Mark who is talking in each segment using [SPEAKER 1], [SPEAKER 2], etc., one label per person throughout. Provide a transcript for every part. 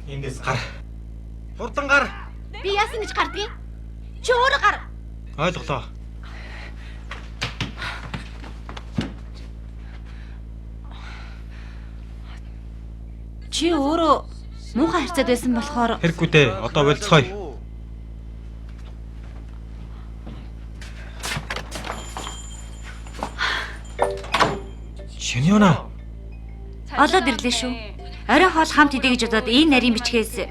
[SPEAKER 1] Эндээс гар. Хурдан гар.
[SPEAKER 2] Би яасан гэж гардгийг? Чи өөрөө гар.
[SPEAKER 1] Ойлголоо.
[SPEAKER 2] Чи өөрөө муухай харьцаад байсан болохоор
[SPEAKER 1] Хэрэггүй дээ. Одоо болцгоё. Шиньона.
[SPEAKER 3] Олоод ирлээ шүү. Орой хоол хамт идэ гэж бодоод энэ нарийн бичгээс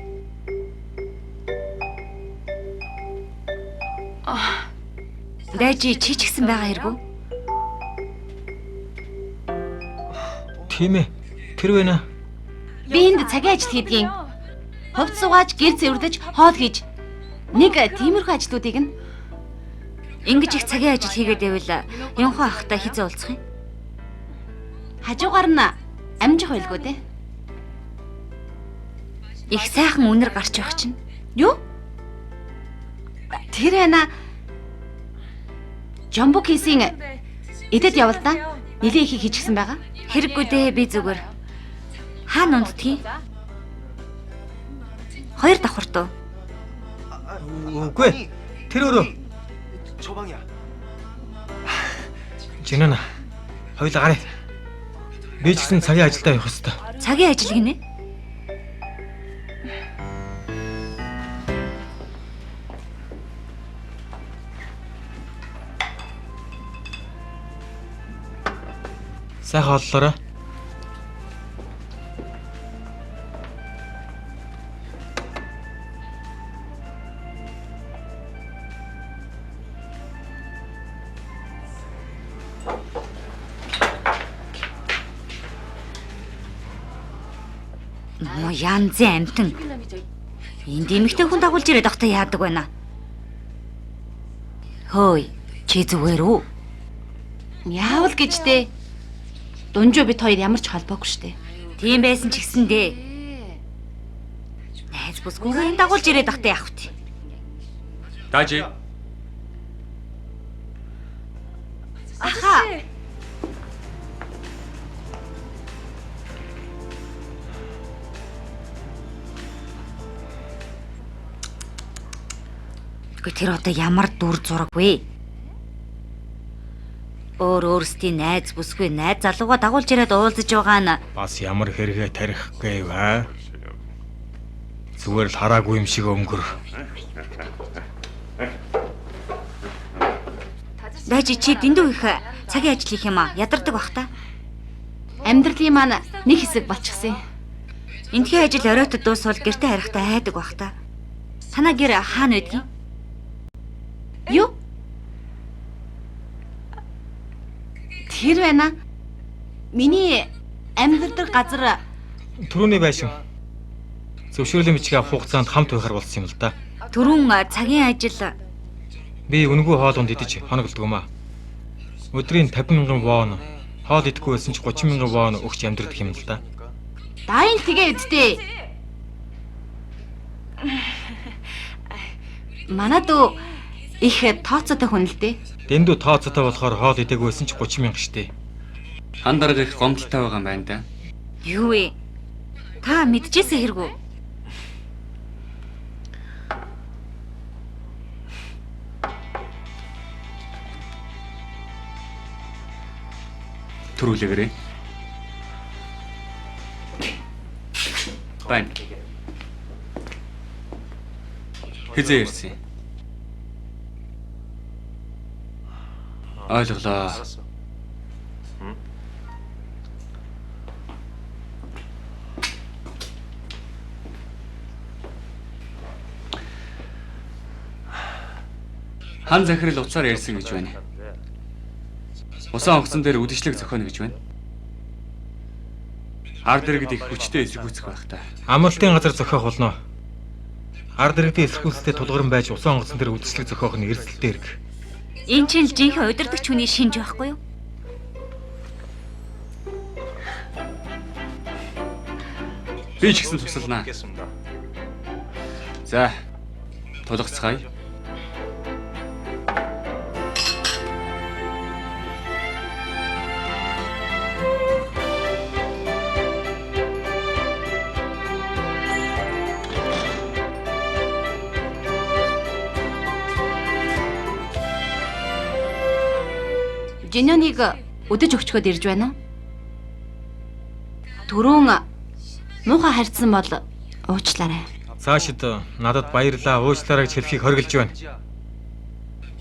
[SPEAKER 3] Дайжи чи ч гэсэн байгаа хэрэгүү?
[SPEAKER 1] Тийм ээ. Тэр байна.
[SPEAKER 2] Би энд цагийн ажил хийдгийн. Хувц суугааж, гэр цэвэрлэж, хоол хийж. Нэг тиймэрхүү ажлуудыг нь
[SPEAKER 3] Ингэж их цагийн ажил хийгээд байвал Юнхоо ахтай хизээ уулзах юм.
[SPEAKER 2] Хажуугаар нь амжих байлгүй дээ.
[SPEAKER 3] Их сайхан үнэр гарч явах чинь.
[SPEAKER 2] Юу? Тэр байна. Жамбо кейсийн эдэд явал та. Нилээ ихийг хийчихсэн байгаа.
[SPEAKER 3] Хэрэггүй дээ би зүгээр. Хаана унтдгийг? Хоёр давхарт уу?
[SPEAKER 1] Үгүй. Тэр өөрөө. Жинана. Хоёулаа гарыг. Би ч гэсэн цагийн ажилдаа явах ёстой.
[SPEAKER 3] Цагийн ажил гинэ?
[SPEAKER 1] Сайхан оллоорой.
[SPEAKER 3] Нөө янзын амтан. Энд эмэгтэй хүн дагуулж ирээд ахтай яадаг байна. Хөөй, чи зүгээр үү?
[SPEAKER 2] Яавал гэж дээ. Дунжуу бит хоёр ямар ч холбоогүй штэ.
[SPEAKER 3] Тийм байсан ч гэсэн дээ. Найз бүсгүйгээ энэ дагуулж ирээд ахтай яах вэ?
[SPEAKER 4] Дажи.
[SPEAKER 3] Аха. Гэхдээ тэр одоо ямар дүр зураг вэ? Өөр өөрсдийн найз бүсгүй найз залууга дагуулж ирээд уулзаж байгаа нь
[SPEAKER 1] Бас ямар хэрэгээ тарих гээв аа? Зүгээр л хараагүй юм шиг өнгөр.
[SPEAKER 3] Дайжи чи дэндүү их цагийн ажил хийх юм аа. Ядардаг бах та.
[SPEAKER 2] Амьдралын маань нэг хэсэг болчихсон.
[SPEAKER 3] Эндхийн ажил оройтод дуусвал гэртээ харихтаа айдаг бах та. Танаа гэр хаана байдгийг?
[SPEAKER 2] Юу? Тэр байна. Миний амьдардаг газар
[SPEAKER 1] Түрүүний байшин. Зөвшөөрлийн бичиг авах хугацаанд хамт байхаар болсон юм л да.
[SPEAKER 3] Түрүүн цагийн ажил
[SPEAKER 1] Би үнэгүй хоол унд идэж хоноглодог юм аа. Өдрийн 50,000 вон, хоол идэхгүй байсан ч 30,000 вон өгч амьдрах юм л да.
[SPEAKER 2] дайн тэгээ үсттэй. Манай дүү их тооцоотой хүн л дээ.
[SPEAKER 1] Дэндүү тооцоотой болохоор хоол идээгүй байсан ч 30,000 штэ.
[SPEAKER 4] Хан дарга их гомдолтой байгаа юм байна да.
[SPEAKER 3] юу вэ? Та мэдчихсэн хэрэгүү?
[SPEAKER 4] Төрүүлэгээрэй. Байна. Хизээ ирсэн. Ойлголоо. Хан захирал уцаар ярьсан гэж байна. Усан онгоцон дээр үдшилэг зохионо гэж байна. Ард иргэд их хүчтэй эсэргүүцэх байх та.
[SPEAKER 1] Амралтын газар зохиох болно. Ард иргэдийн эсэргүүцэлтэй тулгарн байж усан онгоцон дээр үдшилэг зохиох нь эрсдэлтэй хэрэг.
[SPEAKER 3] Энэ чинь л жинхэнэ удирдагч хүний шинж байхгүй юу?
[SPEAKER 4] Би ч гэсэн тусалнаа. За. Тулгацгаая.
[SPEAKER 2] Жинёныг өдөж өгчгөөд ирж байна уу? Түрүүн муухай харьцсан бол уучлаарай.
[SPEAKER 1] Цаашид надад баярлаа, уучлаарай гэж хэлхийг хориглож байна.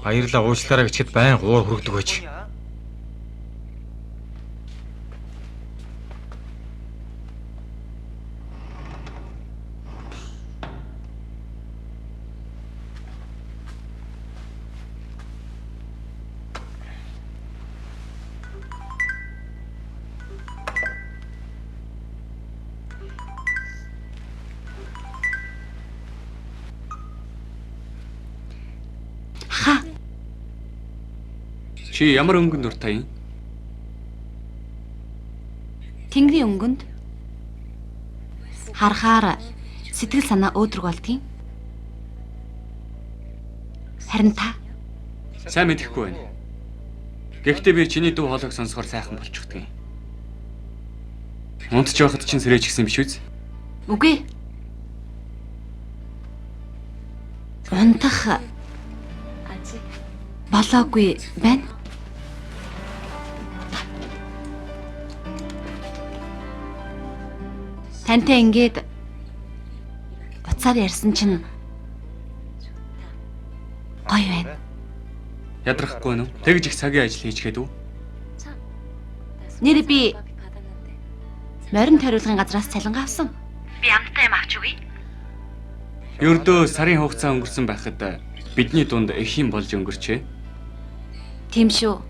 [SPEAKER 1] Баярлаа, уучлаарай гэж хэд байнга уур хүргэдэг байж.
[SPEAKER 2] Ха,
[SPEAKER 4] Чи ямар өнгөнд дуртай юм?
[SPEAKER 2] Тэнгэрийн өнгөнд харахаар сэтгэл санаа өөдрөг болдгийн. Харин та
[SPEAKER 4] Сайн мэдэхгүй байна. Гэхдээ би чиний дуу хоолойг сонсохоор сайхан болчихдгийн. Унтж байхад чинь сэрэж гисэн биш үз?
[SPEAKER 2] үгүй. Унтах болоогүй байна. Тантай ингээд уцаар ярьсан чинь гоё байна.
[SPEAKER 4] Ядрахгүй нү? Тэгж их цагийн ажил хийчгээд үү?
[SPEAKER 2] Нэр би морин тариулгын газраас цалингаа авсан. Би амттай юм авч өгье.
[SPEAKER 4] Ердөө сарын хугацаа өнгөрсөн байхад бидний дунд их юм болж өнгөрчээ.
[SPEAKER 2] Тийм шүү.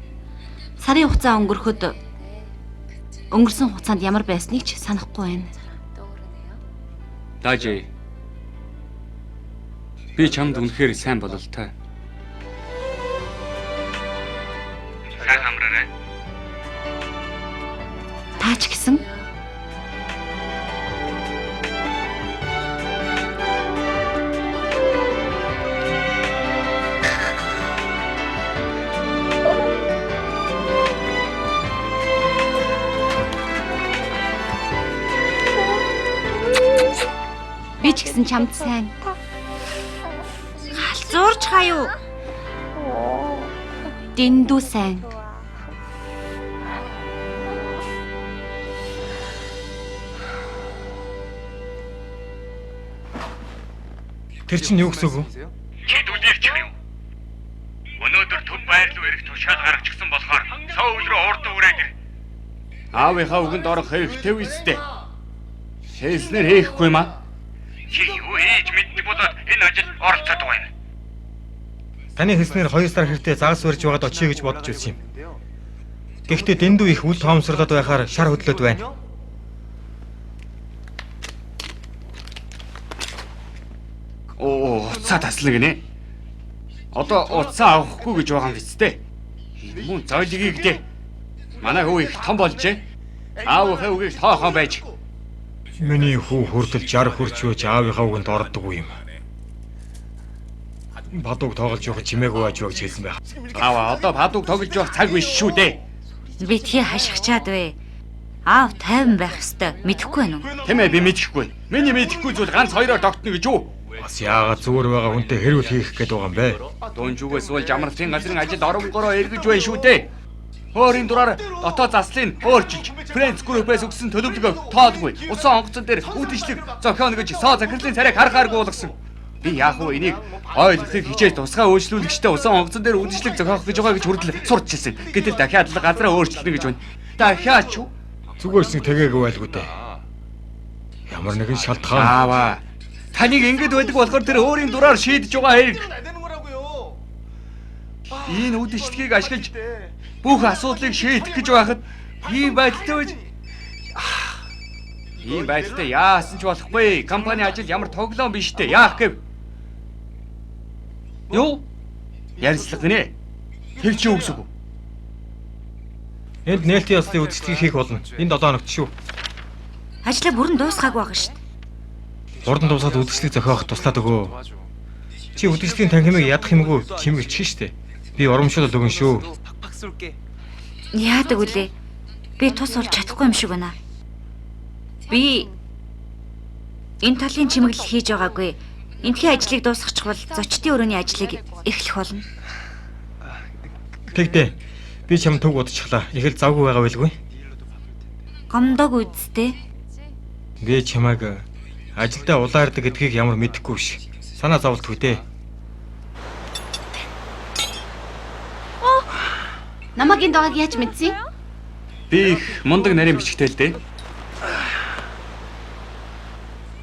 [SPEAKER 2] Сарын хугацаа өнгөрөхөд өнгөрсөн хугацаанд ямар байсныг ч санахгүй байна.
[SPEAKER 4] Дажи. Би чамд үнэхээр сайн бололтой. Сайхан амраарай.
[SPEAKER 2] Та ч гэсэн би ч гэсэн чамд сайн.
[SPEAKER 3] Галзуурч хаяа.
[SPEAKER 2] Дэндүү сайн.
[SPEAKER 1] Тэр чинь юу гэсэн үг вэ?
[SPEAKER 4] Чи дүлийрчих юм. Өнөөдөр төв байр руу ирэх тушаал гаргачихсан болохоор Соул руу хурдан үрээд ир. Аавынхаа үгэнд орох хэрэгтэй үстэй. Хэлснээр хийхгүй маа. Чи юу хийж мэддэг болоод энэ ажил оролцоод байгаа юм.
[SPEAKER 1] Таны хэлснээр 2 сар хэрэгтэй загас барьж байгаад очие гэж бодож байсан юм. Гэхдээ дэндүү их үл тоомсорлоод байхаар шар хөдлөөд байна.
[SPEAKER 4] Оо, уцаа таслана гинэ. Одоо уцаа авахгүй гэж байгаа юм биз дээ. Мөн зойлгийг дээ. Манай хүү их том болжээ. Аавынхаа үгийг тоохон байж.
[SPEAKER 1] Миний хүү хүртэл 60 хүрч байж аавынхаа үгэнд ордоггүй юм. Бадууг тоглож явах чимээгүй байж гэж хэлсэн байх.
[SPEAKER 4] Аава, одоо падууг тоглож явах цаг биш шүү дээ.
[SPEAKER 3] Битгий хашгичаад вэ. Аав тайван байх ёстой. Мэдэхгүй байна уу?
[SPEAKER 4] Тийм ээ, би мэдэхгүй. Миний мэдэхгүй зүйл ганц хоёроор тогтно гэж юу?
[SPEAKER 1] Бас яагаад зүгээр байгаа хүнтэй хэрүүл хийх гээд байгаа юм бэ?
[SPEAKER 4] Дунжүүгээс суулж амралтын газрын ажилд оронгороо эргэж байна шүү дээ. Өөрийн дураар дотоод заслыг өөрчилж, Френц группээс өгсөн төлөвлөгөөг тоолгүй. Усан онгоцон дээр үдшилэг зохионо гэж соо захирлын царайг харахааргүй болгосон. Би яах вэ энийг ойлгохыг хичээж тусгай өөрчлүүлэгчтэй усан онгоцон дээр үдшилэг зохиох гэж байгаа гэж хүртэл сурчилсан. Гэтэл дахиад л газраа өөрчилнө гэж байна. Дахиад ч юу?
[SPEAKER 1] Зүгээрсэн тэгээгүй байлгүй дээ. Ямар нэгэн шалтгаан
[SPEAKER 4] Аава. Таныг ингэж байдаг болохоор тэр өөрийн дураар шийдэж байгаа хэрэг. Энэ үдшилтгийг ашиглаж бүх асуудлыг шийдэх гэж байхад ийм байдалтай байж ийм байдалтай яасан ч болохгүй. Компани ажил ямар тоглоом биш дээ. Яах гэв? Юу? Ярилцлага гинэ. Тэр чи юу гэсэн үг?
[SPEAKER 1] Энд нээлтийн ёслолын үдшилтгийг хийх болно. Энэ 7 хоногт шүү.
[SPEAKER 3] Ажлаа бүрэн дуусгаагүй байгаа шүү дээ.
[SPEAKER 1] Хурдан дуусаад үдшилтийг зохиоход туслаад өгөө. Чи үдшилтийн танхимыг ядах юмгүй чимэглчих штэ. Би урамшуулал өгөн шүү.
[SPEAKER 3] Яадаг үлээ? Би тус болж чадахгүй юм шиг байна. Би энэ талын чимэглэл хийж байгаагүй. Энтхийн ажлыг дуусгачихвал зочдын өрөөний ажлыг эхлэх болно.
[SPEAKER 1] Тэгдэ. Би чам төг удчихлаа. Их л завгүй байгаа байлгүй.
[SPEAKER 3] Гомдог үсттэй.
[SPEAKER 1] Би чамайг ажилдаа улаардаг гэдгийг ямар мэдэхгүй биш. Санаа зовлтгүй дээ.
[SPEAKER 2] Намайг энд байгааг яаж мэдсэн?
[SPEAKER 4] Би их мундаг нарийн бичгтэй л дээ.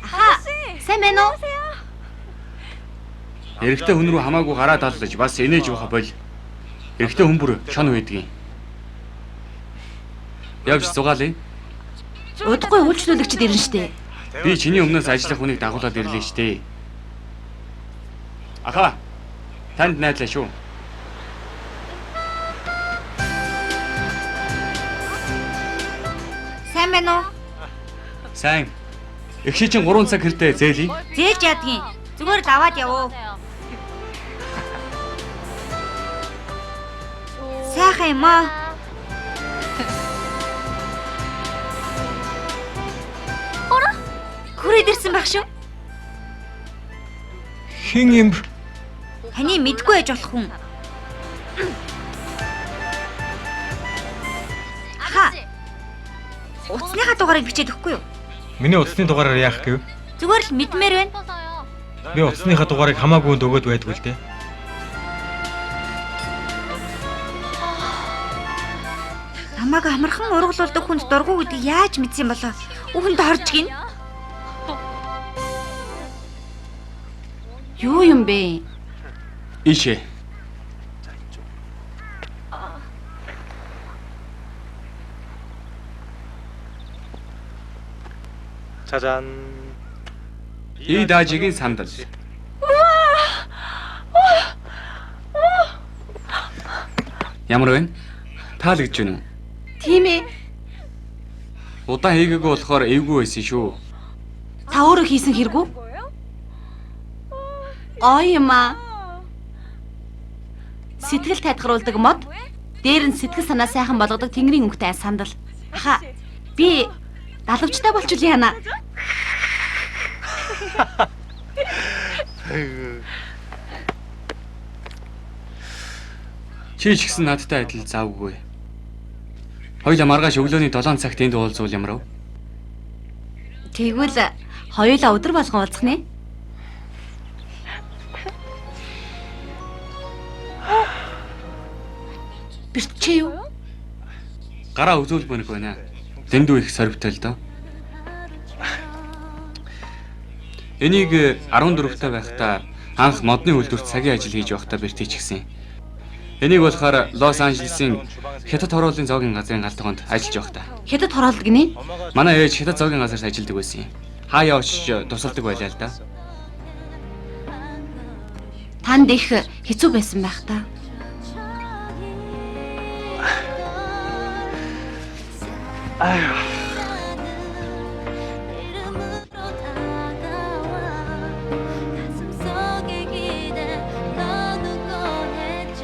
[SPEAKER 2] Аха. Сайн байна уу?
[SPEAKER 4] Эрэгтэй хүн рүү хамаагүй гараа таллаж бас инээж явах боль. Эрэгтэй хүн бүр шон байдгийн. Явж зугаалъя.
[SPEAKER 2] Удахгүй үйлчлүүлэгчд ирнэ штэ.
[SPEAKER 4] Би чиний өмнөөс ажиллах хүнийг дагуулад ирлээ штэ. Аха. Танд найдлаа шүү.
[SPEAKER 3] Сайн байна уу?
[SPEAKER 4] Сайн. Эгшээ чинь 3 цаг хэртэ зээлий.
[SPEAKER 3] Зээлж яадгийн. Зүгээр л аваад явуу. Сайхан юм аа. Ороо. Хүрээд ирсэн байх шүү.
[SPEAKER 1] Хин юм бэ?
[SPEAKER 3] Таны мэдгүй байж болох хүн. Аха. Утасныхаа дугаарыг бичээд өгөхгүй юу?
[SPEAKER 1] Миний утасны дугаараар яах гэв?
[SPEAKER 3] Зүгээр л мэдмээр байна.
[SPEAKER 1] Би утасныхаа дугаарыг хамаагүй хүнд өгөөд байдгүй л дээ.
[SPEAKER 3] Намайг амархан ургалуулдаг хүнд дургу гэдгийг яаж мэдсэн болоо? Үхэнд орж гин.
[SPEAKER 2] Юу юм бэ?
[SPEAKER 4] Ийшээ.
[SPEAKER 5] 짜잔.
[SPEAKER 4] И даажигийн сандал. Ямар вэ? Таалагдж байна уу?
[SPEAKER 2] Тийм ээ.
[SPEAKER 4] Удаан хийгээгүй болохоор эвгүй байсан шүү.
[SPEAKER 2] Та өөрөө хийсэн хэрэгүү? Ой юм аа. Сэтгэл тайтгаруулдаг мод, дээр нь сэтгэл санаа сайхан болгодог тэнгэрийн өнгөтэй сандал. Аха. Би далавчтай болчихвол яана.
[SPEAKER 4] Чи ч гэсэн надтай адил завгүй. Хоёлаа маргааш өглөөний 7 цагт энд уулзвал ямар вэ?
[SPEAKER 2] Тэгвэл хоёулаа өдөр болгон уулзах нэ. Бэртчээ юу?
[SPEAKER 4] Гараа үзүүлмээр байна. Дэндүү их сорвтой л доо. Энийг 14-т байхдаа анх модны үйлдвэрт цагийн ажил хийж байхдаа бэртийчихсэн. Энийг болохоор Лос Анжелесийн хятад хорооллын зоогийн газрын гал тогоонд ажиллаж байхдаа.
[SPEAKER 2] Хятад хороолдог гинэ?
[SPEAKER 4] Манай ээж хятад зоогийн газарт ажилладаг байсан юм. Хаяа очиж тусалдаг байлаа л да.
[SPEAKER 2] Танд их хэцүү байсан байх та.
[SPEAKER 6] 가슴 속에 기대 너 웃고 했지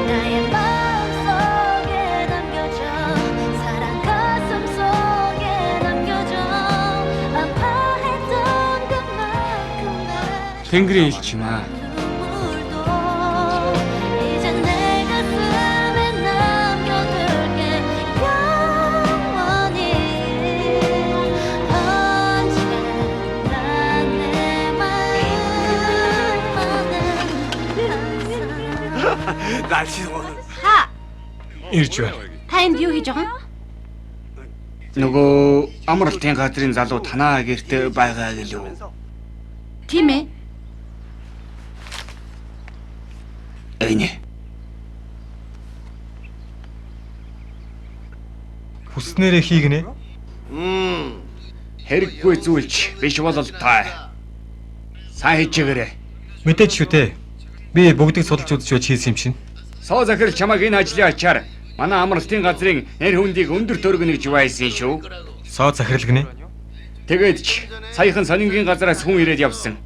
[SPEAKER 6] 나의 마음속에 남겨져 사랑 가슴 속에 남겨져 아파했던 그만큼 나
[SPEAKER 4] Тэнгэрийн илч юм аа.
[SPEAKER 6] 눈물도 이제 내 가슴에 남겨둘게 영원히 언제나 내 마음만은 항상
[SPEAKER 5] 날씨 오늘.
[SPEAKER 2] Та
[SPEAKER 1] Ирж байна.
[SPEAKER 2] та энд юу хийж байгаа юм?
[SPEAKER 4] Нөгөө амралтын газрын залуу танаа гэрте байгаа гэлүү.
[SPEAKER 2] Тийм ээ.
[SPEAKER 4] Энэ.
[SPEAKER 1] Хүснээрээ хийгнэ.
[SPEAKER 4] Хэрэггүй зүйлч биш бол та. Сайн хийжгээрэй.
[SPEAKER 1] Мэдээж шүү дээ. Би бүгдийг судалж үзэж байж хийсэн юм чинь.
[SPEAKER 4] Соо захирал чамайг энэ ажлын ачаар манай амралтын газрын нэр хүндийг өндөр төргөнө гэж байсан шүү.
[SPEAKER 1] Соо захирал гинэ.
[SPEAKER 4] Тэгээд ч саяхан сонингийн газараас хүн ирээд явсан.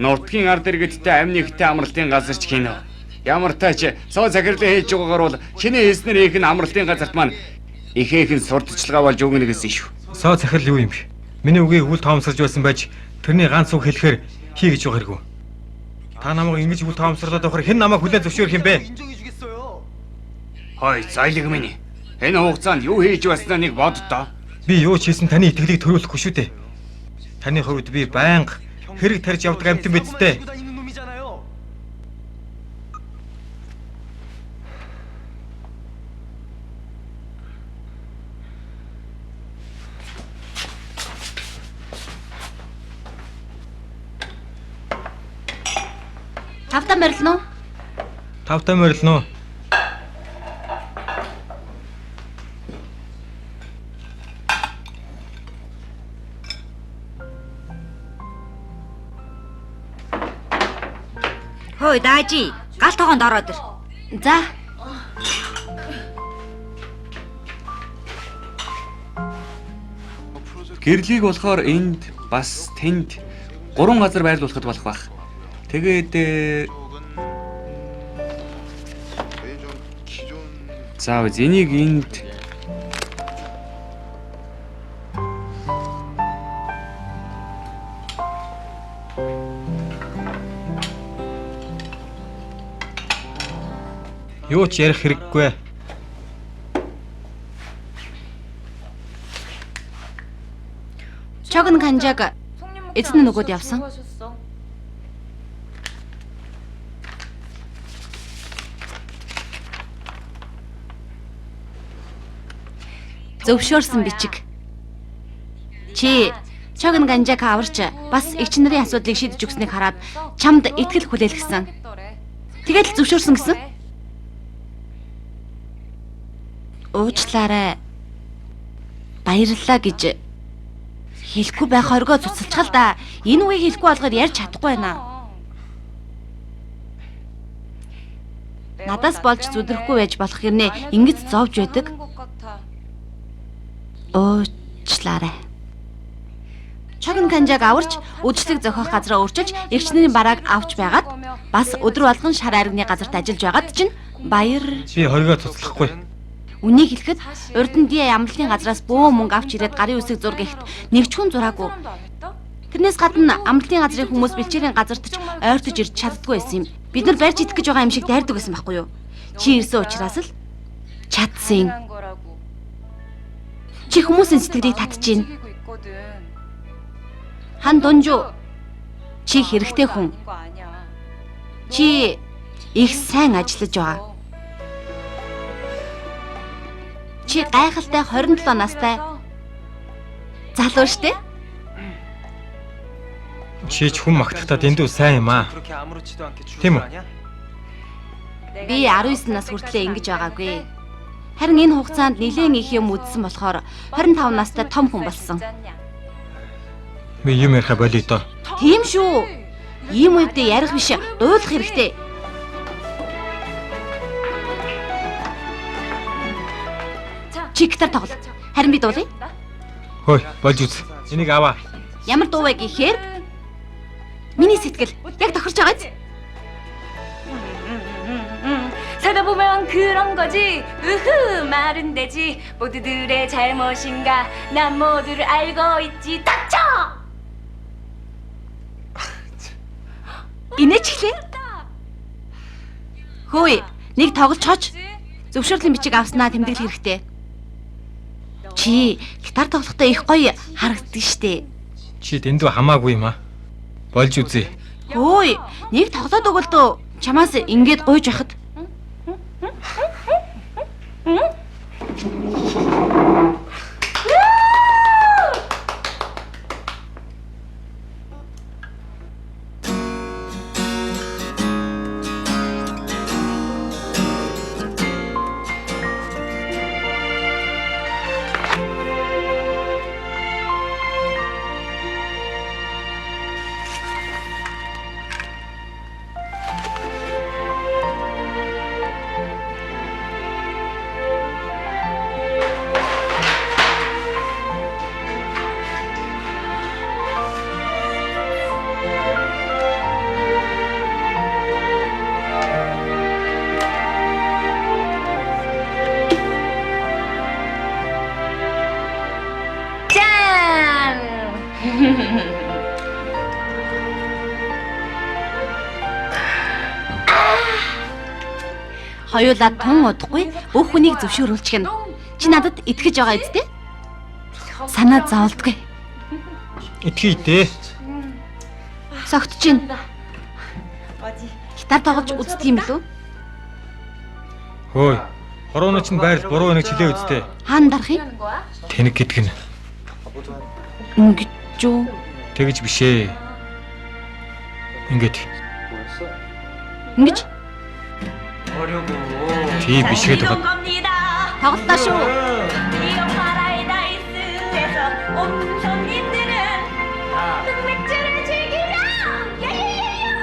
[SPEAKER 4] Нутгийн ард иргэдтэй амь нэгтэй амралтын газар ч гинэ. Ямар тач соо захирлын хэлж байгаагаар бол чиний хэлснээр их нь амралтын газарт маань ихээхэн сурталчилгаа болж өгнө гэсэн шүү.
[SPEAKER 1] Соо захирал юу юм бэ? Миний үгийг үл тоомсорж байсан байж тэрний ганц үг хэлэхээр хий гэж байгаа хэрэггүй. Та намайг ингэж хүл тоомсорлоод явахаар хэн намайг хүлээн зөвшөөрөх юм бэ?
[SPEAKER 4] Хой, зайлэг минь. Энэ хугацаанд юу хийж байснаа нэг бод доо.
[SPEAKER 1] Би юу ч хийсэн таны итгэлийг төрүүлэхгүй шүү дээ. Таны хувьд би байнга хэрэг тарьж явдаг амьтан биз дээ.
[SPEAKER 2] Тавтаа морилно уу?
[SPEAKER 1] Тавтаа морилно уу?
[SPEAKER 3] Хөөе даажи, гал тогоонд ороод ир.
[SPEAKER 2] За.
[SPEAKER 4] Гэрлийг болохоор энд бас тэнд гурван газар байрлуулахад болох байх. Тэгээд за энийг энд
[SPEAKER 1] Юу ч ярих хэрэггүй.
[SPEAKER 2] Чогн Канжаг эзэн нь нөгөөд явсан. Зөвшөөрсөн бичиг. Чи Чогн Ганжаг аварч бас эгч нарын асуудлыг шийдэж өгснийг хараад чамд итгэл хүлээлгэсэн. Тэгээд л зөвшөөрсөн гэсэн. Уучлаарай. Баярлалаа гэж хэлэхгүй байх хоргоо цуцалчихал да. Энэ үгийг хэлэхгүй болохоор ярьж чадахгүй байна. Надаас болж зүдрэхгүй байж болох хэрнээ ингэж зовж байдаг. Уучлаарай. Чогн Канжаг аварч үдшилэг зохиох газраа өөрчилж эгч нарын барааг авч байгаад бас өдөр болгон шар айрганы газарт ажиллаж байгаад чинь баяр.
[SPEAKER 1] Би хоригоо цуцлахгүй.
[SPEAKER 2] Үнийг хэлэхэд урд нь дие амлалтын газраас бөөн мөнгө авч ирээд гарын үсэг зур гэхэд нэг ч хүн зураагүй. Тэрнээс гадна амлалтын газрын хүмүүс бэлчээрийн газарт ч ойртож ирж чаддгүй байсан юм. Бид нар барьж идэх гэж байгаа юм шиг дайрдаг байсан байхгүй юу? Чи ирсэн учраас л чадсан. Чи хүмүүсийн сэтгэлийг татчихээн. Хан Дунжу, чи хэрэгтэй хүн. Чи их сайн ажиллаж байгаа. Чи гайхалтай 27 настай залуу штэ.
[SPEAKER 1] Чи ч хүн магтахдаа дэндүү сайн юм аа. Тийм үү?
[SPEAKER 2] Би 19 нас хүртлээр ингэж байгаагүй. Харин энэ хугацаанд нэлээн их юм үзсэн болохоор 25 настай том хүн болсон.
[SPEAKER 1] Би юм яриха болиё доо.
[SPEAKER 2] Тийм шүү. Ийм үедээ ярих биш, дуулах хэрэгтэй. Чи гитар тоглол. Харин би дуулъя.
[SPEAKER 1] Хөөе, болж үз. Энийг аваа.
[SPEAKER 2] Ямар дуу вэ гэхээр миний сэтгэл яг тохирч байгаа биз?
[SPEAKER 7] 살다 보면 그런 거지. 으흐, 말은 되지. 모두들의 잘못인가. 난 모두를 알고 있지. 닥쳐!
[SPEAKER 2] Инээчлээ. Хөөе, нэг тоглож чоч. Зөвшөөрлийн бичиг авснаа тэмдэглэх хэрэгтэй. Чи гитар тоглохдоо их гоё харагддаг штэ.
[SPEAKER 1] Чи дэндүү хамаагүй юм аа. Болж үзье.
[SPEAKER 2] Хөөе, нэг тоглоод өгөл дөө. Чамаас ингээд гуйж байхад.
[SPEAKER 7] 짠!
[SPEAKER 2] Хоёулаа тун удахгүй бүх хүнийг зөвшөөрүүлчихнэ. Чи надад итгэж байгаа үсттэй? Санаа зовлдгүй.
[SPEAKER 1] Итгэе дээ.
[SPEAKER 2] Согтж чинь. Гитар тоглож үздэг юм билүү?
[SPEAKER 1] Хөөе. Хорооны чинь байрал буруу байна гэж хэлээ үсттэй.
[SPEAKER 2] Хаана дарах юм?
[SPEAKER 1] Тэнэг гэдэг нь
[SPEAKER 2] Ингэж үү?
[SPEAKER 1] тэгж биш ээ. Ингээд
[SPEAKER 2] Ингэж
[SPEAKER 1] тий биш гэдэг байна.
[SPEAKER 7] 겁니다.
[SPEAKER 2] тоглолтоо шүү.
[SPEAKER 7] 이런 파라다이스에서 온 손님들은 흑맥주를 즐기며 야야야야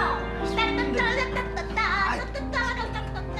[SPEAKER 6] 따따따따따따따따따따따.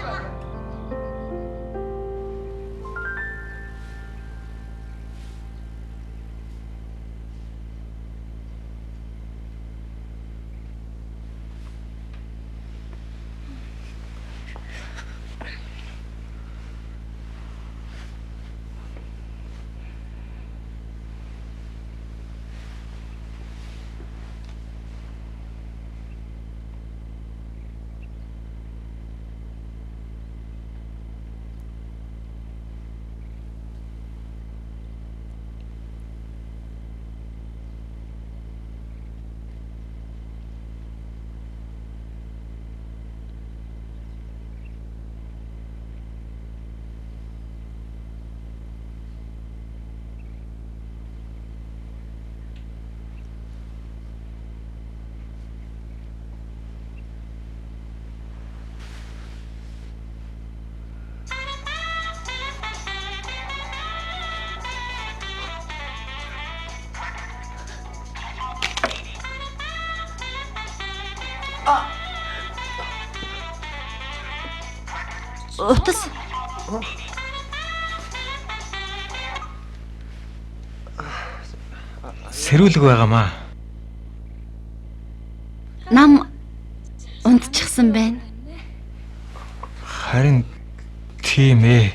[SPEAKER 2] Утас.
[SPEAKER 1] Сэрүүлэг байгаамаа.
[SPEAKER 2] Нам унтчихсан байна.
[SPEAKER 1] Харин тийм ээ.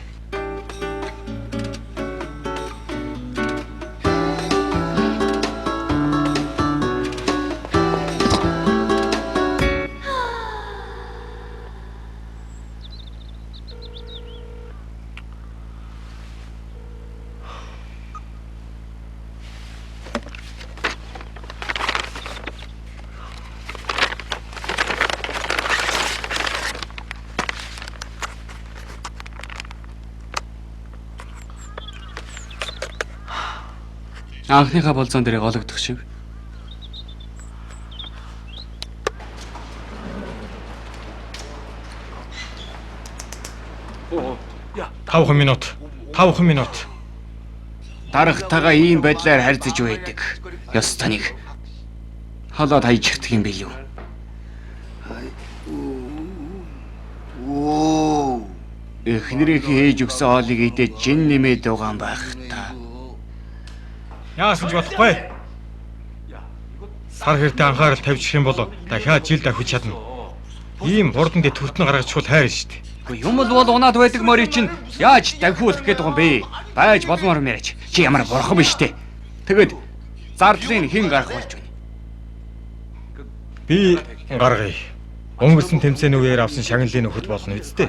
[SPEAKER 4] Анхныхаа болзон дээр гологдох шиг.
[SPEAKER 1] Тавхан минут. 5 минут.
[SPEAKER 4] Дарагтайгаа ийм байдлаар харьцаж байдаг. Ёс таныг халаад хайчихдаг юм билүү? Эхнэрийнхээ хийж өгсөн хоолыг идэж жин нэмээд байгаа юм байх та.
[SPEAKER 1] Яасан ч болохгүй. Сар хэртэ анхаарал тавьчих юм бол дахиад жил давхиж чадна. Ийм хурдан дээр төртөн гаргачихвал хайр шүү дээ.
[SPEAKER 4] Үгүй юм л бол унаад байдаг морийг чинь яаж давхиулах гээд байгаа юм бэ? Байж болмоор юм яриач. Чи ямар бурхан биш те. Тэгэд зардлыг хэн гарах болж байна?
[SPEAKER 1] Би гаргая. Өнгөрсөн тэмцээний үеэр авсан шагналын нөхөд болно үсттэй.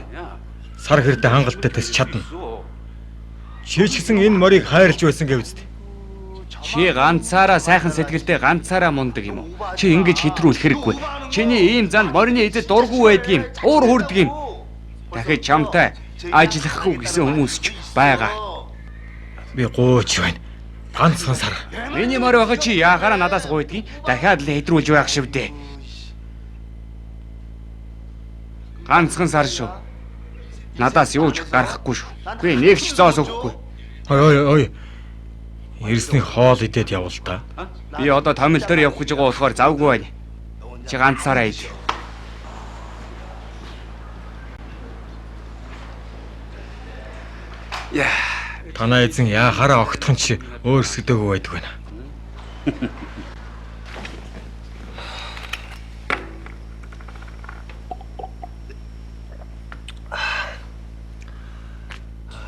[SPEAKER 1] Сар хэртэ хангалттай тэс чадна. Чи ч гэсэн энэ морийг хайрлж байсан гэв үсттэй.
[SPEAKER 4] Чи ганцаараа сайхан сэтгэлтэй ганцаараа мундаг юм уу? Чи ингэж хэтрүүлэх хэрэггүй. Чиний ийм занд морины эзэд дургүй байдаг юм. Уур хүрдэг юм. Дахиж чамтай ажиллахгүй гэсэн хүмүүс ч байгаа.
[SPEAKER 1] Би гуйч байна. Ганцхан сар.
[SPEAKER 4] Миний морь байхад чи яахаараа надаас гуйдгийг дахиад л хэтрүүлж байх шивдээ. Ганцхан сар шүү. Надаас юу ч гарахгүй шүү. Би нэг ч зоос өгөхгүй.
[SPEAKER 1] Ой ой ой. Ирсний хоол идээд явал та.
[SPEAKER 4] Би одоо томил дээр явах гэж байгаа болохоор завгүй байна. Чи ганцаараа ид.
[SPEAKER 1] Танаа эзэн яахаараа огтхон чи өөрсгдөөгүй байдаг байна.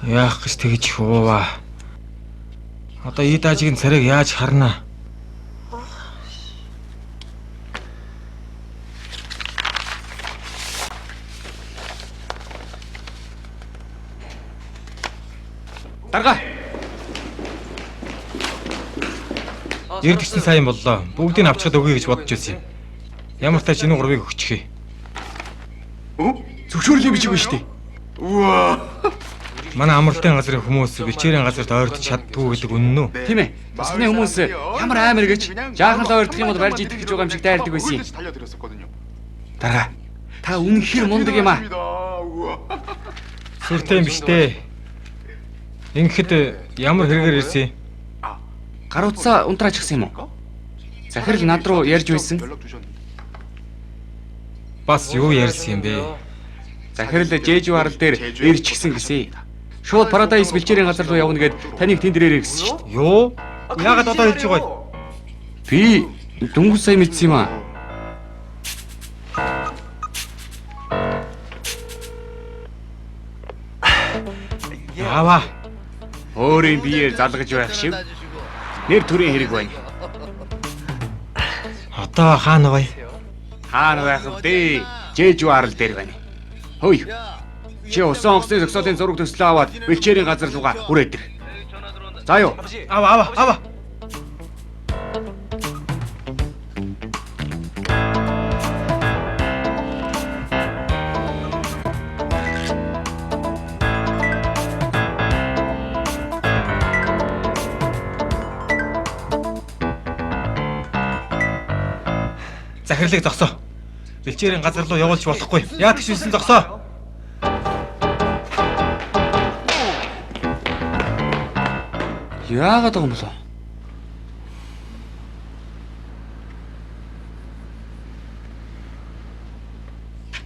[SPEAKER 1] Яах гэж тэгж хууваа. Одоо Идаажигийн царайг яаж харна?
[SPEAKER 4] Дарга.
[SPEAKER 1] Ирдгсэн сайн боллоо. Бүгдийг авчхад өгье гэж бодож байсан юм. Ямар тач энэ гурвыг өгчихье.
[SPEAKER 4] Зөвшөөрлийн бичиг байна шүү дээ.
[SPEAKER 1] Манай амралтын газрын хүмүүс бэлчээрийн газарт ойртож чаддгүй гэдэг үнэн үү?
[SPEAKER 4] Тийм ээ. Тусганы хүмүүс ямар амар гэж жаахан л ойртох юм бол барьж идэх гэж байгаа юм шиг дайрдаг байсан юм. Дарга. Та үнэхээр мундаг юм аа.
[SPEAKER 1] Сүртэй юм биш дээ. Ингэхэд ямар хэрэгээр ирсэн юм?
[SPEAKER 4] Гар утсаа унтраачихсан юм уу? Захирал над руу ярьж байсан.
[SPEAKER 1] Бас юу ярьсан юм бэ?
[SPEAKER 4] Захирал Жэжүү арал дээр ирчихсэн гэсэн. Шууд Парадайс бэлчээрийн газар руу явна гэд таныг тэнд ирээрэй гэсэн шүү дээ.
[SPEAKER 1] Юу? Яагаад одоо хэлж байгаа вэ?
[SPEAKER 4] Би дөнгөж сая мэдсэн юм аа.
[SPEAKER 1] Аава.
[SPEAKER 4] Өөрийн биеэр залгаж байх шиг нэр төрийн хэрэг байна.
[SPEAKER 1] Одоо хаана вэ?
[SPEAKER 4] Хаана байх вэ? Жэжүү арал дээр байна. Хөөе. Чи усан онгоцны зөксөлийн зураг төслөө аваад бэлчээрийн газар руугаа хүрээд ир. За юу?
[SPEAKER 1] Ава ава ава. Захирлыг зогсоо. Бэлчээрийн газар руу явуулж болохгүй. Яадаг ч байсан зогсоо.
[SPEAKER 4] Яагаад байгаа юм болоо?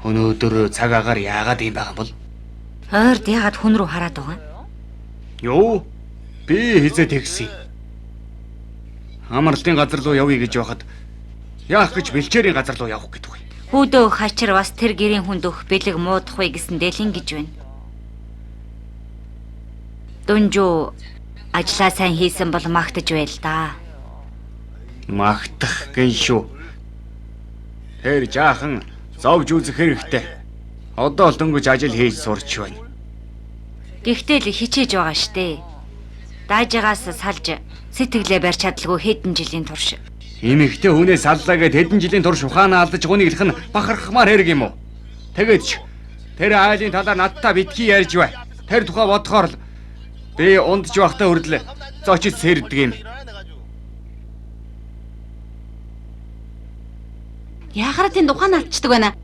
[SPEAKER 4] Өнөөдөр цаг агаар яагаад ийм байгаа юм бол?
[SPEAKER 3] Ойрд яагаад хүн рүү хараад байгаа юм?
[SPEAKER 4] Юу? Би хизээ тэгсэн. Амралтын газар руу явъя гэж байхад яах гэж бэлчээрийн газар руу явах гэдэг вэ?
[SPEAKER 3] Хүүдөө хачир бас тэр гэрийн хүнд өгөх бэлэг муудах вэ гэсэн дэлэн гэж байна. Дунжуу ажлаа сайн хийсэн бол магтаж байл да.
[SPEAKER 4] Магтах гин шүү. Тэр жаахан зовж үзэх хэрэгтэй. Одоо л дөнгөж ажил хийж сурч байна.
[SPEAKER 3] Гэхдээ л хичээж байгаа штэ. Даажигаас салж сэтгэлээ барьж чадалгүй хэдэн жилийн турш.
[SPEAKER 4] Эмэгтэй хүнээ саллаа гэд хэдэн жилийн турш ухаанаа алдаж гуниглах нь бахархмаар хэрэг юм уу? Тэгээд ч тэр айлын талаар надтай битгий ярьж бай. Тэр тухай бодохоор л би ундж байхдаа хүртэл зочид сэрдэг юм.
[SPEAKER 2] Яхаараа тэнд ухаан алдчихдаг байна.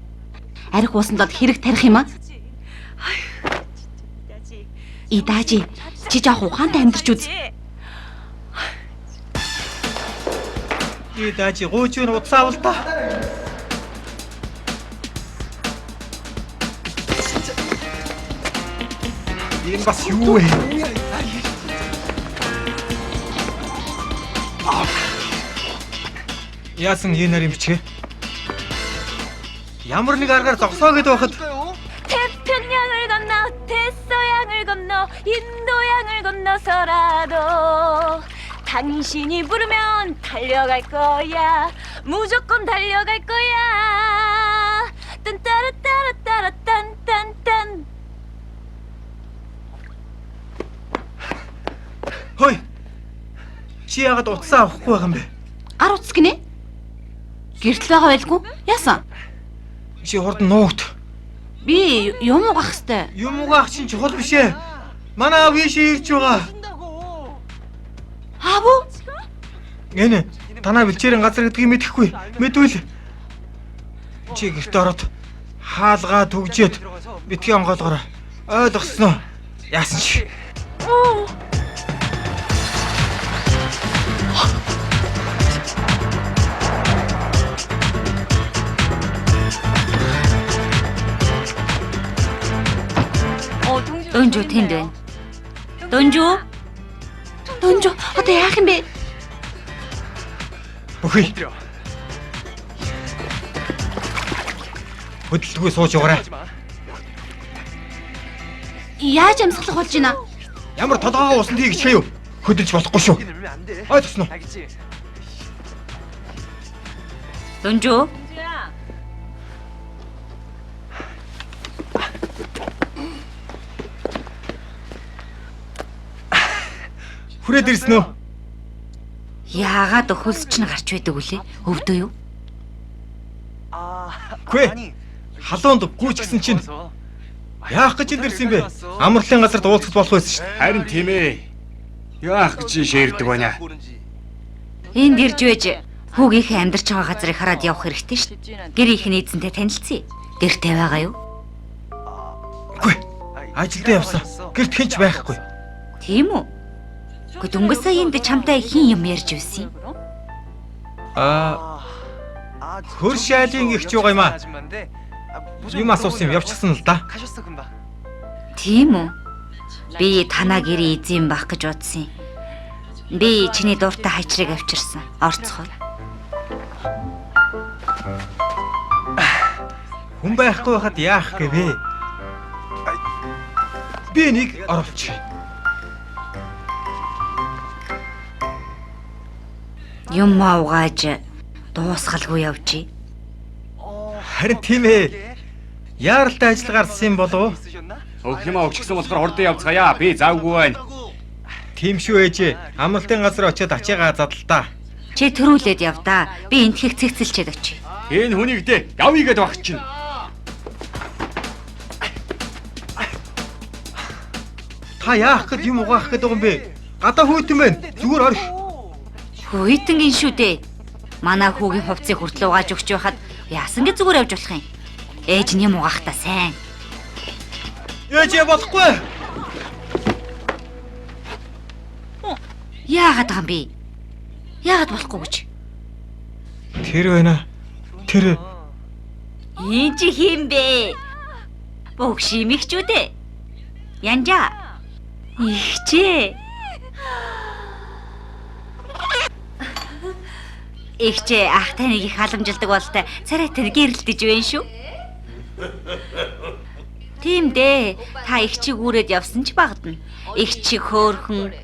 [SPEAKER 2] Арх уусанд бол хэрэг тарих юм аа. Идаажи, чи жоох ухаантай амьдарч үз.
[SPEAKER 1] Идаажи гуйч нь утсаа авал та. Энэ бас юу вэ? Яасан энэ нарийн бичгээ? Ямар нэг аргаар зогсоо гэд байхад
[SPEAKER 7] 태평양을 건너 대서양을 건너 인도양을 건너서라도 당신이 부르면 달려갈 거야. 무조건 달려갈 거야. 딴따라따라따라 딴딴딴.
[SPEAKER 1] Хой. Чи яагаад утсаа авахгүй байгаа юм бэ?
[SPEAKER 2] Гар утас гинэ? Гэртэл байгаа байлгүй. Яасан?
[SPEAKER 1] Чи хурдан нуугд.
[SPEAKER 2] Би юм угаах хэвтэй.
[SPEAKER 1] Юм угаах чинь чухал биш ээ. Манай аав ийшээ ирж байгаа.
[SPEAKER 2] Аав уу?
[SPEAKER 1] Энэ танаа бэлчээрийн газар гэдгийг мэдэхгүй. Мэдвэл чи гэрт ороод хаалгаа түгжээд битгий онгойлгороо. Ойлгосноо. Яасан чи?
[SPEAKER 3] Дунжуу тэнд байна. Дунжуу?
[SPEAKER 2] Дунжуу одоо яах юм бэ?
[SPEAKER 1] Бүхий. Хөдөлгөө сууж яваарай.
[SPEAKER 2] Яаж амьсгалах болж байна?
[SPEAKER 1] Ямар толгоогоо усанд хийх юу? Хөдөлж болохгүй шүү. Ойлгосноо.
[SPEAKER 3] Дунжуу?
[SPEAKER 1] Хүрээд ирсэн үү?
[SPEAKER 3] Яагаад өхөлс чинь гарч байдаг үлээ? Өвдөө юу?
[SPEAKER 1] Үгүй. Халуунд гүйч гисэн чинь яах гэж энд ирсэн юм бэ? Амралтын газарт уулзах болох байсан шүү дээ.
[SPEAKER 4] Харин тийм ээ. Яах гэж шээрдэг байна.
[SPEAKER 3] Энд ирж байж хүүгийнхээ амьдарч байгаа газрыг хараад явах хэрэгтэй шүү дээ. Гэрийнх нь эзэнтэй танилцъя. Гэртээ байгаа юу?
[SPEAKER 1] Үгүй. Ажилдаа явсан. Гэрт хэн ч байхгүй.
[SPEAKER 3] Тийм үү? Гэхдээ дөнгөж сая энд чамтай хэн юм ярьж байсан юм?
[SPEAKER 1] Аа. Хөр шайлын эгч байгаа юм аа. Юм асуусан юм явчихсан л да.
[SPEAKER 3] Тийм үү? Би танаа гэрийн эзэн байх гэж бодсон юм. Би чиний дуртай хачрыг авчирсан. Орцгоо.
[SPEAKER 1] Хүн байхгүй байхад яах гэвэ? Би нэг оруулчих.
[SPEAKER 3] Юм угааж дуусгалгүй явжээ.
[SPEAKER 1] Харин тийм ээ. Яаралтай ажил гарсан юм болов уу?
[SPEAKER 4] Өгөх юмаа өгчихсөн болохоор хурдан явцгаая. Би завгүй байна.
[SPEAKER 1] Тийм шүү ээжээ. Амралтын газар очиод ачаагаа задлаа.
[SPEAKER 3] Чи төрүүлээд яв да. Би энтхийг цэгцэлчээд очие.
[SPEAKER 4] Энэ хүнийг дээ явъя гэд баг чинь.
[SPEAKER 1] Та яах гээд юм угаах гээд байгаа юм бэ? Гадаа хүйтэн байна. Зүгээр орхи.
[SPEAKER 3] Хүйтэнгийн шүү дээ. Манай хүүгийн хувцсыг хүртэл угааж өгч байхад яасан гэж зүгээр явж болох юм. Ээж нь юм угаахта сайн.
[SPEAKER 1] Ээжээ болохгүй.
[SPEAKER 3] Яагаад байгаа юм бэ? Яагаад болохгүй гэж?
[SPEAKER 1] Тэр байна. Тэр
[SPEAKER 3] Энд чи хин бэ? Бөгш имэгчүү дээ. Янжаа. Ихчээ. Ихчээ ах таныг их халамжилдаг болтой царайтай гэрэлтэж байна шүү. Тийм дээ. Та их чиг үүрээд явсан ч багадна. Их чиг хөөхөн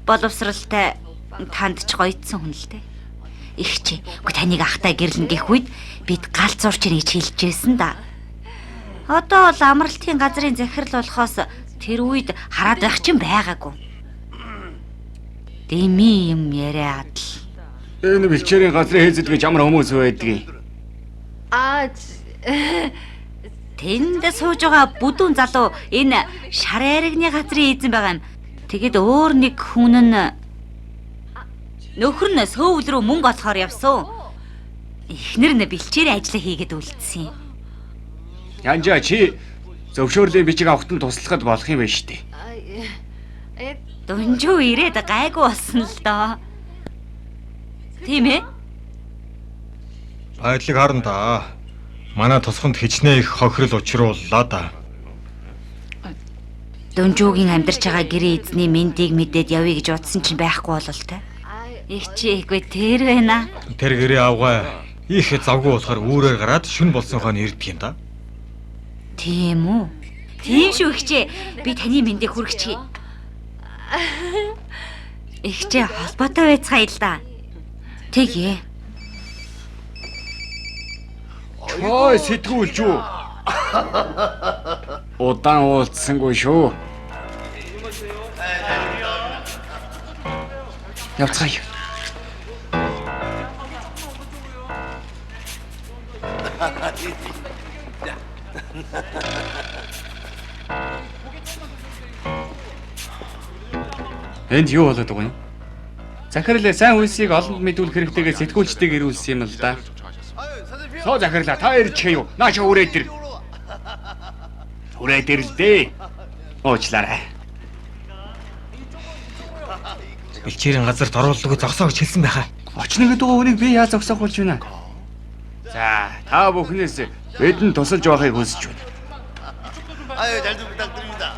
[SPEAKER 3] боловсралтай танд ч гоёдсон хүн л дээ. Их чи үгүй таныг ахтай гэрлэн гэх үед бид гал зурч ирнэ гэж хэлжсэн да. Одоо бол амралтын газрын захирал болохоос тэр үед хараад байх чинь байгаагүй. Дими юм яриад л.
[SPEAKER 4] Энэ бэлчээрийн газрын хийзэд гэж ямар хүмүүс байдгийг.
[SPEAKER 7] Аа
[SPEAKER 3] Тэнд сууж байгаа бүдүүн залуу энэ шар айрагны газрын эзэн байгаа юм. Тэгэд өөр нэг хүн нь нөхөр нь сөүл рүү мөнгө олохоор явсан. Эхнэр нь бэлчээр ажиллаа хийгээд үлдсэн юм.
[SPEAKER 4] Янжаа чи зөвшөөрлийн бичиг авахт нь туслахад болох юм байна шүү дээ.
[SPEAKER 3] Дунжуу ирээд гайгүй болсон л доо. Тийм ээ?
[SPEAKER 1] Байдлыг харна да. Манай тосгонд хичнээн их хохирол учрууллаа да.
[SPEAKER 3] Дунжуугийн амьдарч байгаа гэрээ эзний мэндийг мэдээд явъя гэж бодсон чинь байхгүй бололтой. Их чи ихгүй тэр байна.
[SPEAKER 1] Тэр гэрээ авгаа их завгүй болохоор үүрээр гараад шүн болсон хойно ирдэг юм да.
[SPEAKER 3] Тийм үү? Тийм шүү ихчээ. Би таны мэндийг хүргэчихье. Ихчээ холбоотой байцгаая л да. Тэгье.
[SPEAKER 4] Ой сэтгүүлч үү. Удаан уулзсангүй шүү. Явцгаая. Энд юу болоод байгаа юм? Захирал сайн үйлсийг олонд мэдүүлэх хэрэгтэйгээ сэтгүүлчдийг ирүүлсэн юм л да. Соо захирлаа та ирчих юу? Наа чи хүрээд ир. Хүрээд ир л дээ. Уучлаарай.
[SPEAKER 1] Бэлчээрийн газарт оруулдаг зогсоо гэж хэлсэн байхаа.
[SPEAKER 4] Очно гэдэг хүнийг би яаж зогсоох болж байна? За, та бүхнээс бидэнд тусалж байхыг хүсэж байна.
[SPEAKER 6] 아유 잘 좀 부탁드립니다.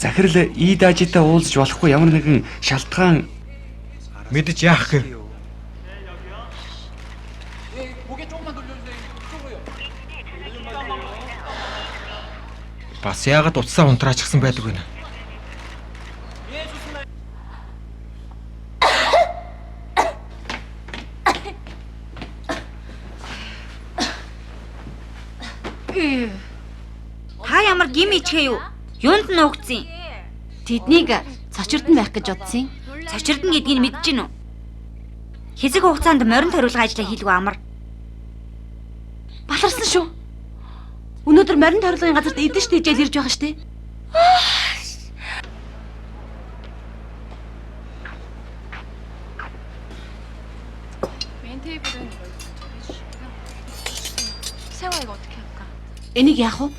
[SPEAKER 4] Захирал Ид ажитай уулзч болохгүй ямар нэгэн шалтгаан
[SPEAKER 1] Мэдэж яах гэв? Бас яагаад утсаа унтраачихсан байдаг вэ?
[SPEAKER 3] Та ямар гим ичгээ юу? Юунд нуугдсан юм?
[SPEAKER 2] Тэднийг Цочирдон байх гэж бодсон юм.
[SPEAKER 3] Цочирдон гэдгийг мэдэж гин үү? Хэсэг хугацаанд морин ториулгын ажлаа хийлгүй амар.
[SPEAKER 2] Баларсан шүү. Өнөөдөр морин ториулгын газарт эдэн штэ ижээл ирж байгаа штэ.
[SPEAKER 8] 메인 테이블은 이걸 먼저 해주시고요. 세화 이거 어떻게 할까?
[SPEAKER 2] Энийг яах вэ?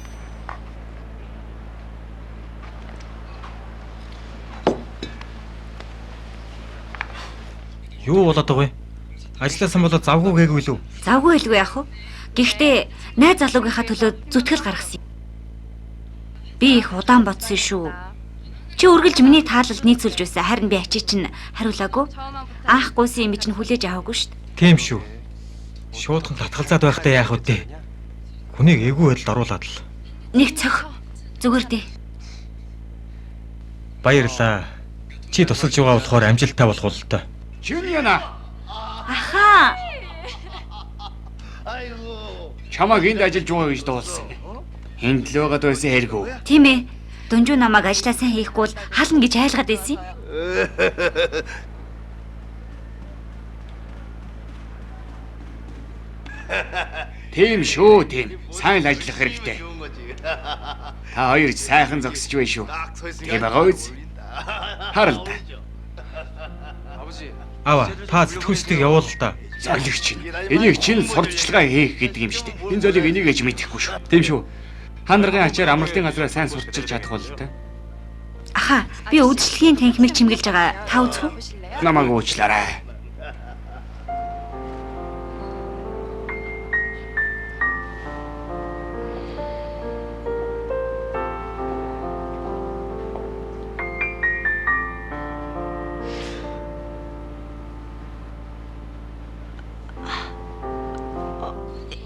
[SPEAKER 1] Юу болоод байгаа вэ? Ажилласан болоод завгүй гээгүй лүү?
[SPEAKER 3] Завгүй хэлгүй яах вэ? Гэхдээ найз залуугийнхаа төлөө зүтгэл гаргасан юм. Би их удаан бодсон шүү. Чи үргэлж миний таалалд нийцүүлж байсан. Харин би ачи чинь хариулаагүй. Анх гуйсан юм чинь хүлээж аваагүй шүү дээ.
[SPEAKER 1] Тийм шүү. Шуудхан татгалзаад байхдаа яах вэ? Хүнийг эвгүй байдалд оруулаад л.
[SPEAKER 3] Нэг цох. Зүгээр дээ.
[SPEAKER 1] Баярлаа. Чи тусалж байгаа болохоор амжилттай болох бололтой.
[SPEAKER 4] Чиньяна
[SPEAKER 3] Аха.
[SPEAKER 6] 아이고.
[SPEAKER 4] чамайг энд ажиллаж байгаа гэж дуулсан. Энд л байгаад байсан хэрэг үү?
[SPEAKER 3] Тийм ээ. Дунжуу намайг ажлаа сайн хийхгүй бол хална гэж айлгаад байсан юм.
[SPEAKER 4] Тийм шүү, тийм. Сайн л ажиллах хэрэгтэй.
[SPEAKER 6] 좋은 거지.
[SPEAKER 4] Та хоёр ч сайхан зогсож байна шүү.
[SPEAKER 6] 딱 서 있으니까
[SPEAKER 4] Тийм байгаа үз.
[SPEAKER 6] 어울린다.
[SPEAKER 4] Харал та.
[SPEAKER 1] Ава, та сэтгүүлчдийг явуул л та.
[SPEAKER 4] Золиг чинь. Энийг чинь сурталчилгаа хийх гэдэг юм шүү дээ. Энэ золиг энийг ээж мэдэхгүй шүү. Тийм шүү. Хандаргын ачаар амралтын газраа сайн сурталчилж чадах бололтой.
[SPEAKER 3] Аха, би үдшилгийн танхимыг чимгэлж байгаа. Та үзэх үү?
[SPEAKER 8] 보실래요?
[SPEAKER 4] Намайг уучлаарай.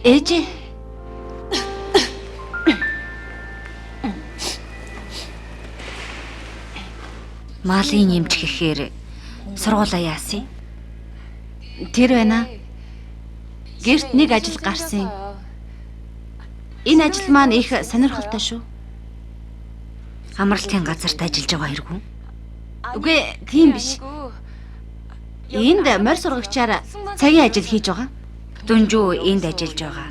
[SPEAKER 2] Ээжээ.
[SPEAKER 3] Малын эмч гэхээр сургуулаа яасан юм?
[SPEAKER 2] Тэр байна. Гэрт нэг ажил гарсан. Энэ ажил маань их сонирхолтой шүү.
[SPEAKER 3] Амралтын газарт ажиллаж байгаа хэрэг үү?
[SPEAKER 2] Үгүй тийм биш. Энд морь сургагчаар цагийн ажил хийж байгаа.
[SPEAKER 3] Дүнжүү энд ажиллаж байгаа.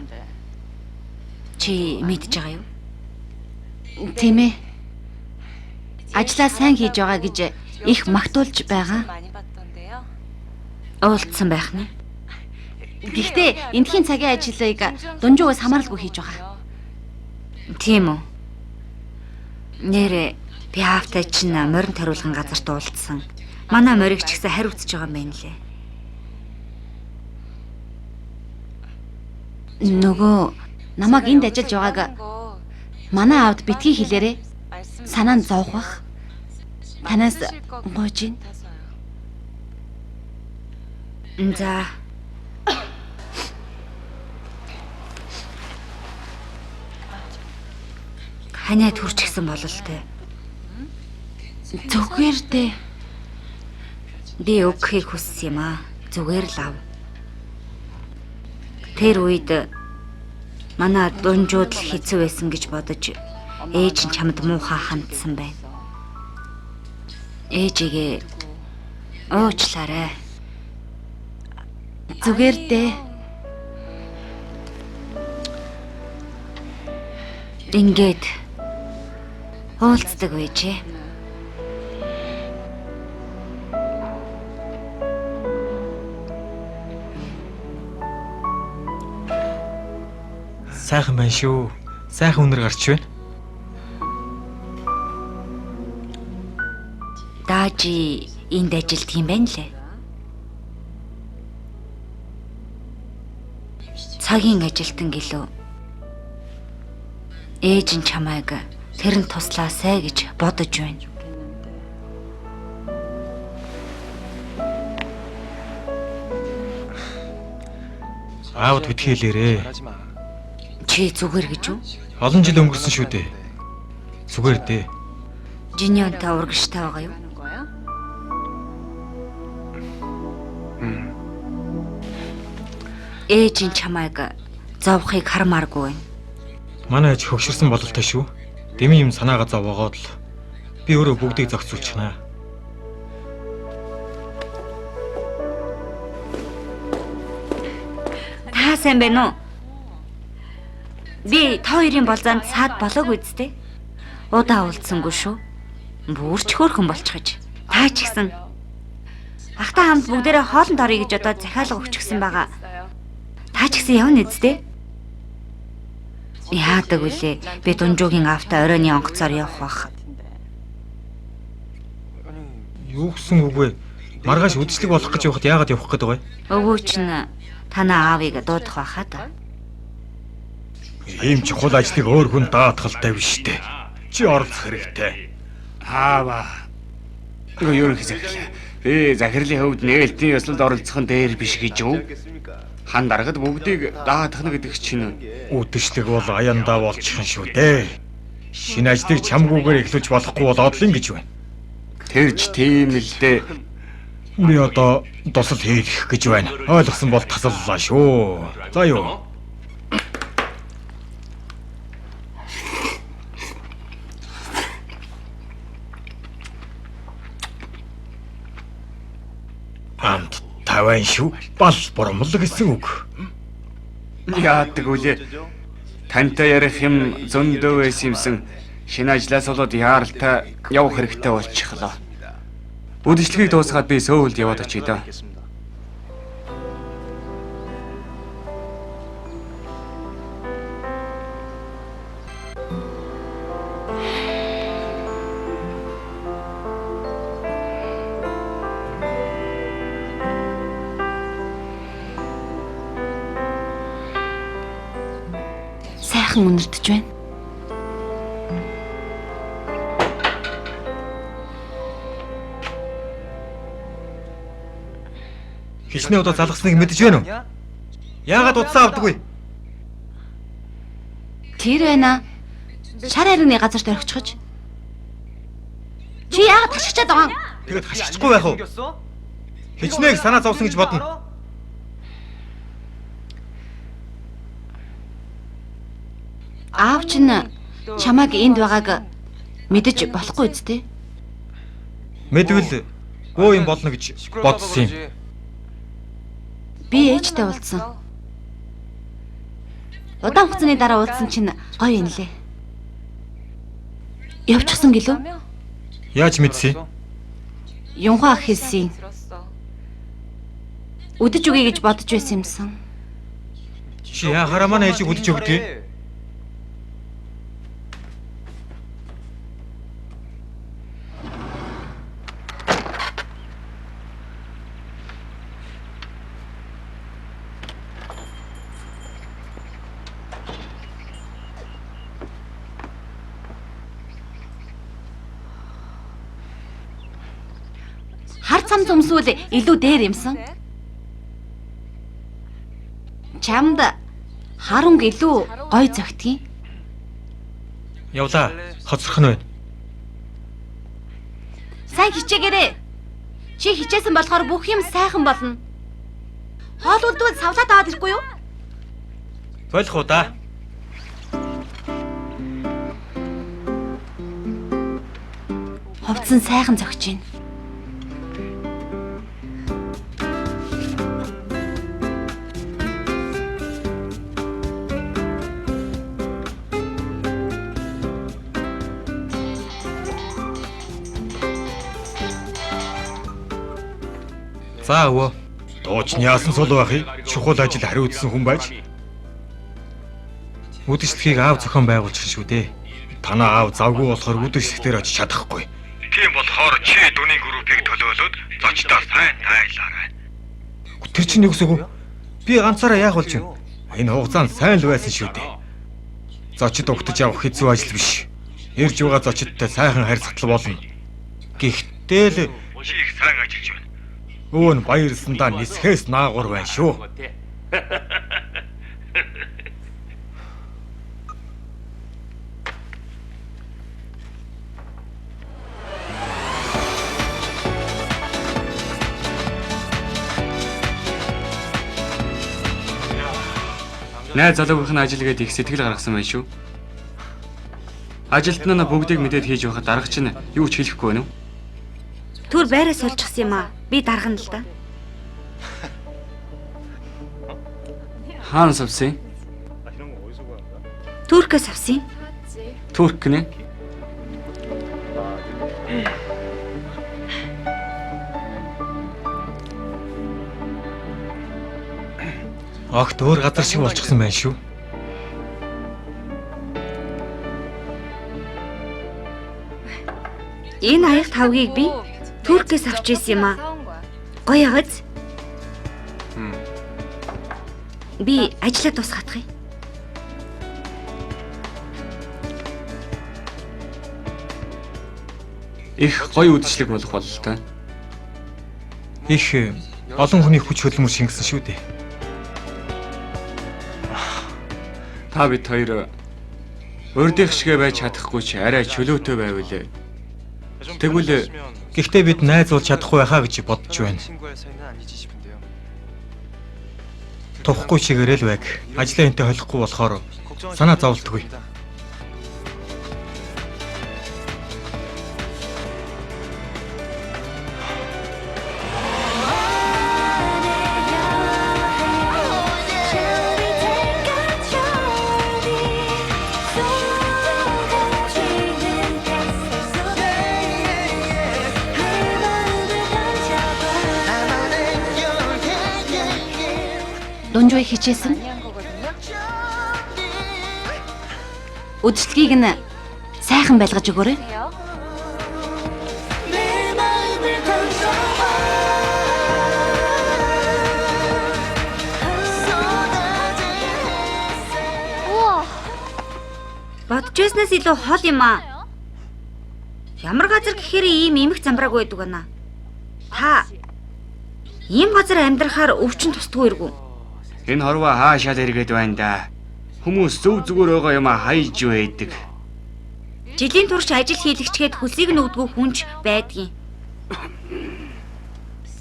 [SPEAKER 3] Чи мэдж байгаа юу?
[SPEAKER 2] Тийм ээ. Ажлаа сайн хийж байгаа гэж их магтуулж байгаа.
[SPEAKER 7] 많이 받던데요.
[SPEAKER 3] Уулзсан байх нь.
[SPEAKER 2] Гэхдээ эндхийн цагийн ажлыг дунжуугаас хамааралгүй хийж байгаа.
[SPEAKER 3] Тийм үү? Нэрээ би аавтай чинь морин ториулгын газарт уулзсан. Манай морийг ч гэсэн хариуцж байгаа юм байна лээ.
[SPEAKER 2] Нөгөө намайг энд ажиллаж байгааг манай аавд битгий хэлээрэй. Санаа нь зовх бах. Танаас гуйж гин.
[SPEAKER 3] За. Ханиа төрчихсөн бололтой.
[SPEAKER 2] Зүгээр дээ.
[SPEAKER 3] Би өгөхийг хүссэн юм аа. Зүгээр л ав. Тэр үед манай дунжууд л хэцүү байсан гэж бодож ээж нь чамд муухай хандсан байна. Ээжигээ уучлаарай.
[SPEAKER 2] Зүгээр дээ.
[SPEAKER 3] Ингээд уулздаг байжээ.
[SPEAKER 1] Сайхан байна шүү. Сайхан үнэр гарч байна.
[SPEAKER 3] Даажи энд ажилтг юм байна лээ. Цагийн ажилтан гэлөө. Ээж нь чамайг тэр нь туслаасай гэж бодож байна.
[SPEAKER 1] Аавд битгий хэлээрээ.
[SPEAKER 3] Чи зүгээр гэж үү?
[SPEAKER 1] Олон жил өнгөрсөн шүү дээ. Зүгээр дээ.
[SPEAKER 3] Жиньонтай урагштай байгаа юу? Ээж нь чамайг зовхыг хармааргүй байна.
[SPEAKER 1] Манай ээж хөгшөрсөн бололтой шүү. Дэмий юм санаагаа зовоогоод л би өөрөө бүгдийг зохицуулчихна.
[SPEAKER 3] Та сайн байна уу? Би та хоёрын болзоонд саад болоогүй зү. Удаа уулзсангүй шүү. Бүрч хөөрхөн болчихож. Та ч гэсэн ахтай хамт бүгдээрээ хоолнд оръё гэж одоо захиалга өгчихсөн байгаа. Та ч гэсэн явна үсттэй. Яадаг вүлээ? Би Дунжуугийн аавтай оройн онгоцоор явах бах.
[SPEAKER 1] Юу гэсэн үг вэ? Маргааш үдшилэг болох гэж явахад яагаад явах гээд байгаа юм?
[SPEAKER 3] Өвөө чинь танаа аавыг дуудах байхаа да.
[SPEAKER 1] Ийм чухал ажлыг өөр хүн даатгалтай биш үү? Чи оролцох хэрэгтэй.
[SPEAKER 4] Аава. Юу ерөнхий захирал. Би захирлын хувьд нээлтийн ёслолд оролцох нь дээр биш гэж юу? Хан даргад бүгдийг даатгах гэдэг чинь
[SPEAKER 1] Үдшилэг бол аяндаа болчихно шүү дээ. Шинэ ажлыг чамгүйгээр эхлүүлж болохгүй болоод л ингэж байна.
[SPEAKER 4] тэр ч тийм л дээ.
[SPEAKER 1] Би одоо тусал хийх гэж байна. Ойлгосон бол тасаллаа шүү. За юу? Амт таван шүү. Бал бурамл гэсэн үг.
[SPEAKER 4] Яадаг үлээ. Тантай ярих юм зөндөө байсан юмсан. Шинэ ажлаас болоод яаралтай явах хэрэгтэй болчихлоо. Үдшилтэгийг дуусгаад би Сөүлд яваад очие доо.
[SPEAKER 2] Сайхан үнэртэж байна.
[SPEAKER 1] Хичнээн удаа залгасныг мэдэж байна уу? Яагаад утсаа авдаггүй?
[SPEAKER 2] Тэр байна. Шар хайрны газарт орхичихож. Чи яагаад ташигчаад байгаа юм?
[SPEAKER 1] Тэгээд хашгичихгүй байх уу? Хичнээн санаа зовсон гэж бодно.
[SPEAKER 2] Аав чинь чамайг энд байгааг мэдэж болохгүй үсттэй.
[SPEAKER 1] Мэдвэл өө юм болно гэж бодсон юм.
[SPEAKER 2] Би ээжтэй уулзсан. Удаан хугацааны дараа уулзсан чинь гоё юм лээ. Явчихсан гэлүү?
[SPEAKER 1] Яаж мэдсэн?
[SPEAKER 2] Юнхаа ах хэлсэн. Үдэж өгье гэж бодож байсан юмсан.
[SPEAKER 1] Чи яхаараа манай ээжийг үдэж өгдөө?
[SPEAKER 2] Хар цам зүмсүүл илүү дээр юмсан. Чамд хар өнгө илүү гоё зөгтгий.
[SPEAKER 1] Явлаа. Хоцрох нь байна.
[SPEAKER 2] Сайн хичээгээрэй. Чи хичээсэн болохоор бүх юм сайхан болно. Хоол үлдвэл савлаад аваад ирэхгүй юу?
[SPEAKER 1] Болох уу да?
[SPEAKER 2] Хувцсан сайхан зөгч байна.
[SPEAKER 1] За өвөө. Дууч нь яасан сул байх юм? Чухал ажил хариуцсан хүн байж. Үдшилтэгийг аав зохион байгуулчих шүү дээ. Танаа аав завгүй болохоор үдшилтээр очиж чадахгүй. Тийм болохоор чи дүний группийг төлөөлөөд зочдоо сайн тайлаарай. Тэр чинь юу гэсэн үг вэ? Би ганцаараа яах болж юм? Энэ хугацаанд сайн л байсан шүү дээ. Зочид угтаж явах хэцүү ажил биш. Ирж байгаа зочидтой сайхан харьцагтал болно. Гэхдээ л чи их сайн ажиллаж байна. Өвөө нь баярлсандаа нисхээс наагур байна шүү.
[SPEAKER 4] Найз залуугийнх нь ажил гээд их сэтгэл гаргасан байх шүү. Ажилтнаа нь бүгдийг мэдээд хийж байхад дарга чинь юу ч хэлэхгүй байна уу?
[SPEAKER 3] Түр байраа сольчихсан юм аа. Би даргана л да.
[SPEAKER 4] Хаанаас авсан?
[SPEAKER 3] Туркээс авсан.
[SPEAKER 4] Турк гинэ.
[SPEAKER 1] Огт өөр газар шиг болчихсон байна шүү.
[SPEAKER 3] Энэ аяг тавгийг би Туркээс авч ирсэн юм аа. Гоё агаз. Би ажлаа дуусгах юм.
[SPEAKER 4] Их гоё үдшилэг болох бололтой.
[SPEAKER 1] Их олон хүний хүч хөдөлмөр шингэсэн шүү дээ.
[SPEAKER 4] Та бид хоёр урдих шигэ байж чадахгүй ч арай чөлөөтэй байвал тэгвэл
[SPEAKER 1] Гэхдээ бид найз болж чадахгүй байхаа гэж бодож байна. Тухгүй чигээрэл байг. Ажлаа энтэй холихгүй болохоор санаа зовлтгүй.
[SPEAKER 2] Дунжуй хичээсэн. Үдшилтгийг нь сайхан байлгаж өгөөрэй.
[SPEAKER 3] Бодож байснаас илүү хол юм аа. Ямар газар гэхээр ийм эмх замбраагүй байдаг байна. Та ийм газар амьдрахаар өвчин тусдгүй эргүү.
[SPEAKER 4] Энэ хорвоо хаашаа эргээд байна да. Хүмүүс зөв зүгээр байгаа юм а хайж байдаг.
[SPEAKER 3] Жилийн турш ажил хийлэгчгээд хөлсийг нь өгдгөө хүнч байдгийн.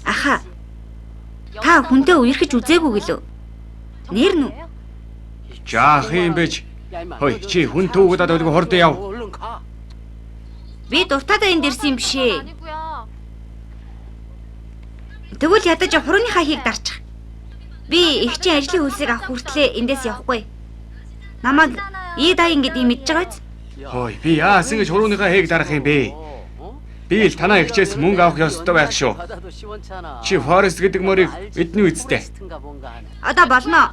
[SPEAKER 3] Аха. Та хүнтэй үерхэж үзээгүй гэлөө. Нэр нү?
[SPEAKER 4] Жаах юм бэ? Хой чи хүн төвгөдөө төлөг хурдан яв.
[SPEAKER 3] Би дуртайдаа энд ирсэн юм биш ээ. Тэгвэл ядаж хурууныхаа хийг дарчих. Би их чинь ажлын хөлсийг авах хүртлээр эндээс явахгүй. Намайг И даян гэдгийг мэдж байгаа биз?
[SPEAKER 4] Хой би яасан гэж хурууныхаа хийг дарах юм бэ? Би л танаа ихчээс мөнгө авах ёстой байх шүү. Чи Форест гэдэг мөрийг бидний үсттэй.
[SPEAKER 3] Одоо болно.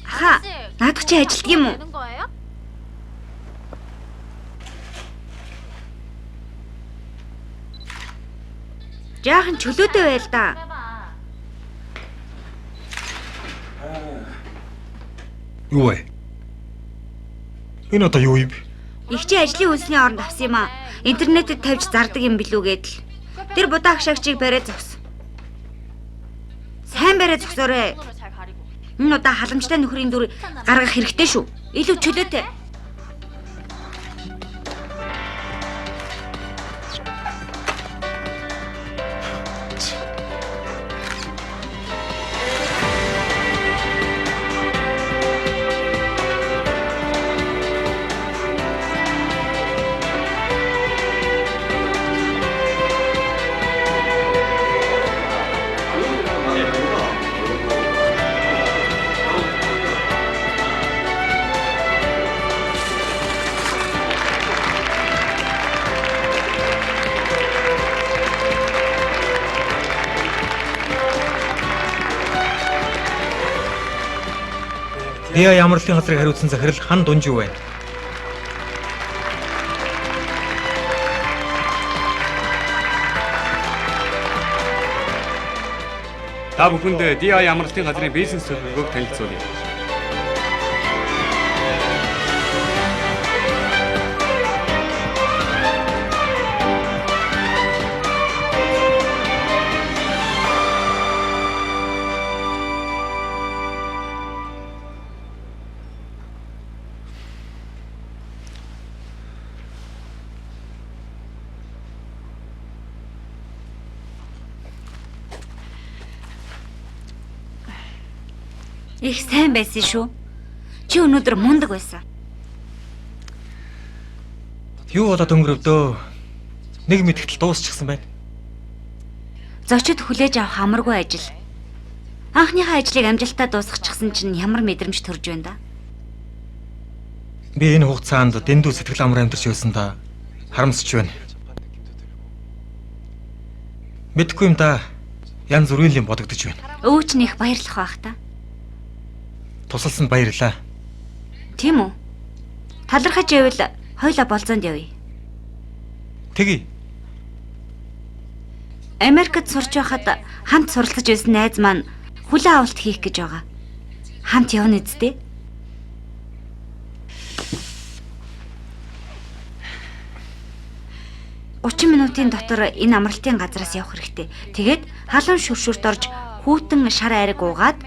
[SPEAKER 3] Аха, наадах чи ажилтг юм уу? Жаахан чөлөөтэй байл да.
[SPEAKER 1] Юу вэ? Энэ одоо юу юм бэ?
[SPEAKER 3] Их чи ажлын хөлсний оронд авсан юм аа. Интернетэд тавьж зардаг юм билүү гэдэл. Тэр будаа агшаагчийг бариад зогс. Сайн бариад зогсоорой. Энэ удаа халамжтай нөхрийн дүр гаргах хэрэгтэй шүү. Илүү чөлөөтэй.
[SPEAKER 1] Диа амралтын газрыг хариуцсан захирал Хан Дунжив байна.
[SPEAKER 4] Та бүхэнд DI амралтын газрын бизнес төлөвлөгөөг танилцуулъя.
[SPEAKER 3] Их сайн байсан шүү. Чи өнөөдөр мундаг байсан.
[SPEAKER 1] Юу болоод өнгөрөв дөө? Нэг мэдгэтэл дуусчихсан байна.
[SPEAKER 3] Зочид хүлээж авах амаргүй ажил. Анхныхаа ажлыг амжилттай дуусгачихсан чинь ямар мэдрэмж төрж байна да?
[SPEAKER 1] Би энэ хугацаанд дэндүү сэтгэл амар амьдарч байсан да харамсч байна. Мэдхгүй юм да. Янз бүрийн юм бодогдож байна.
[SPEAKER 3] Өвч нь их баярлах байх та.
[SPEAKER 1] Тусалсанд баярлалаа.
[SPEAKER 3] Тийм үү? Талархаж байвал хоёлаа болзоонд явъя.
[SPEAKER 1] Тэгье.
[SPEAKER 3] Америкт сурч байхад хамт суралцаж байсан найз маань хүлээн авалт хийх гэж байгаа. Хамт явна үсттэй. 30 минутын дотор энэ амралтын газраас явах хэрэгтэй. Тэгээд халуун шүршүрт орж хүүтэн шар айраг уугаад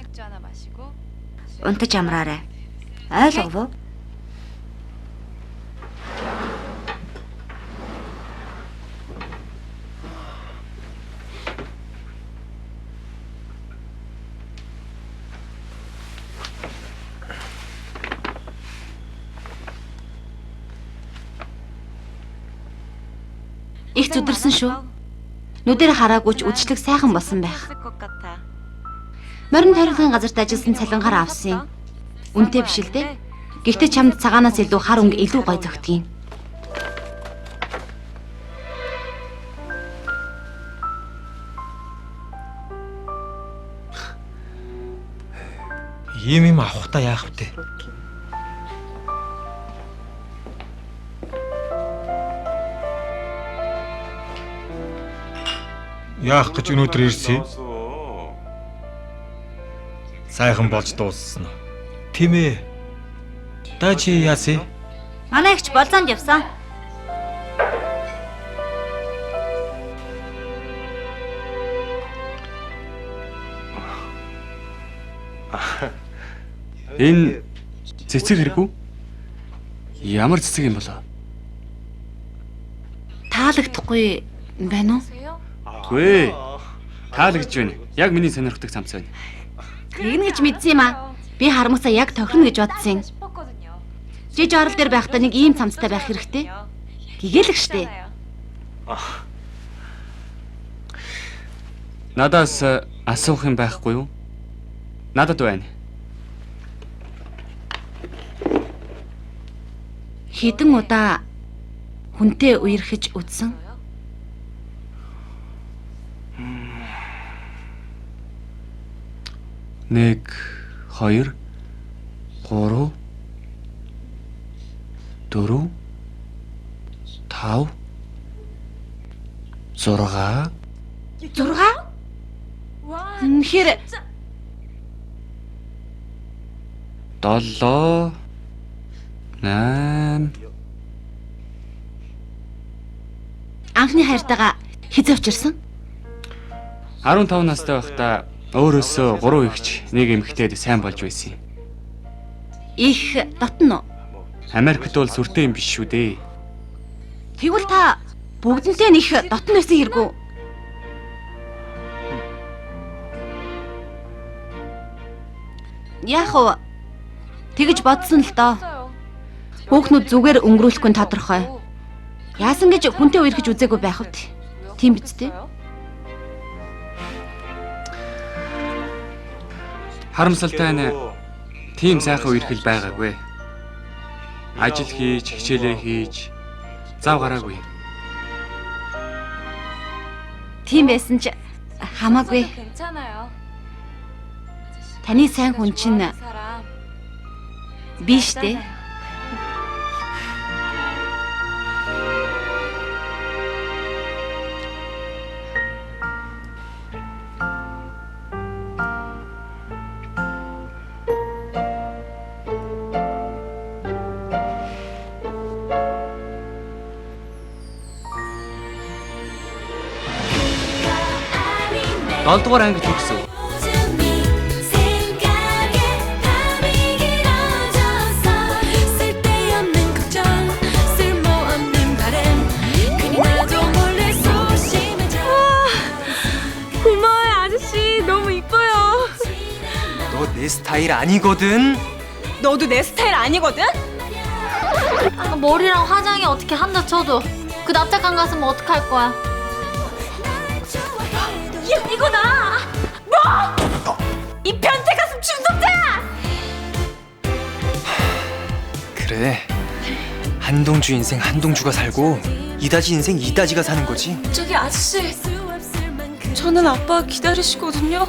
[SPEAKER 3] унтаж амраарай. Ойлгов уу?
[SPEAKER 2] Их зүдэрсэн шүү. Нүдээр хараагүй ч үдшилэг сайхан болсон байх. Морин тойролгын газарт ажилласан цалингаар авсан юм. Үнэтэй биш л дээ. Гэхдээ чамд цагаанаас илүү хар өнгө илүү гоё зөгтгийн.
[SPEAKER 1] Ийм юм авахтаа яах вэ? Яах гэж өнөөдөр ирсэн? Сайхан болж дууссан уу? Тийм ээ. Та чи яасан?
[SPEAKER 3] Манай эгч болзоонд явсан.
[SPEAKER 4] Энэ цэцэг хэрэггүй? Ямар цэцэг юм болоо?
[SPEAKER 2] Таалагдахгүй байна уу?
[SPEAKER 4] Үгүй. Таалагдж байна. Яг миний сонирхдаг цамц байна.
[SPEAKER 2] Тэгнэ гэж мэдсэн юм аа. Би харамсаа яг тохирно гэж бодсон юм. Жиж орол дээр байхдаа нэг ийм цамцтай байх хэрэгтэй. Гэгээлэг штэ.
[SPEAKER 4] Надаас асуух юм байхгүй юу? Надад байна.
[SPEAKER 2] Хэдэн удаа хүнтэй үерхэж үзсэн?
[SPEAKER 4] 1 2 3 4 5 6
[SPEAKER 2] 6? Үнэхээр
[SPEAKER 4] 7 8.
[SPEAKER 2] Анхны хайртайгаа хэзээ учирсан?
[SPEAKER 4] 15 настай байхдаа өөрөөсөө 3 эгч нэг эмэгтэйд сайн болж байсан юм.
[SPEAKER 2] Их дотно уу?
[SPEAKER 4] Америкт бол сүртэй юм биш шүү дээ.
[SPEAKER 2] Тэгвэл та бүгдэнтэй нь их дотно байсан хэрэггүй. Яах вэ? Тэгэж бодсон л доо. Хүүхнүүд зүгээр өнгөрүүлэхгүй нь тодорхой. Яасан гэж хүнтэй үерхэж үзээгүй байх вэ? Тийм биз дээ?
[SPEAKER 4] Харамсалтай нь тийм сайхан үерхэл байгаагүй. Ажил хийж, хичээлээ хийж зав гараагүй.
[SPEAKER 2] Тийм байсан ч хамаагүй. Таны сайн хүн чинь би штэ.
[SPEAKER 4] Долдугаар анги төгсөв.
[SPEAKER 7] 고마워요 아저씨. 너무 이뻐요.
[SPEAKER 5] 너 내 스타일 아니거든.
[SPEAKER 7] 너도 내 스타일 아니거든?
[SPEAKER 9] 머리랑 화장이 어떻게 한다 쳐도 그 납작한 가슴은 어떡할 거야?
[SPEAKER 7] 야, 이거다. 뭐?
[SPEAKER 5] 돼. 한동주 인생 한동주가 살고 이다지 인생 이다지가 사는 거지.
[SPEAKER 8] 저기 아저씨, 저는 아빠 기다리시거든요.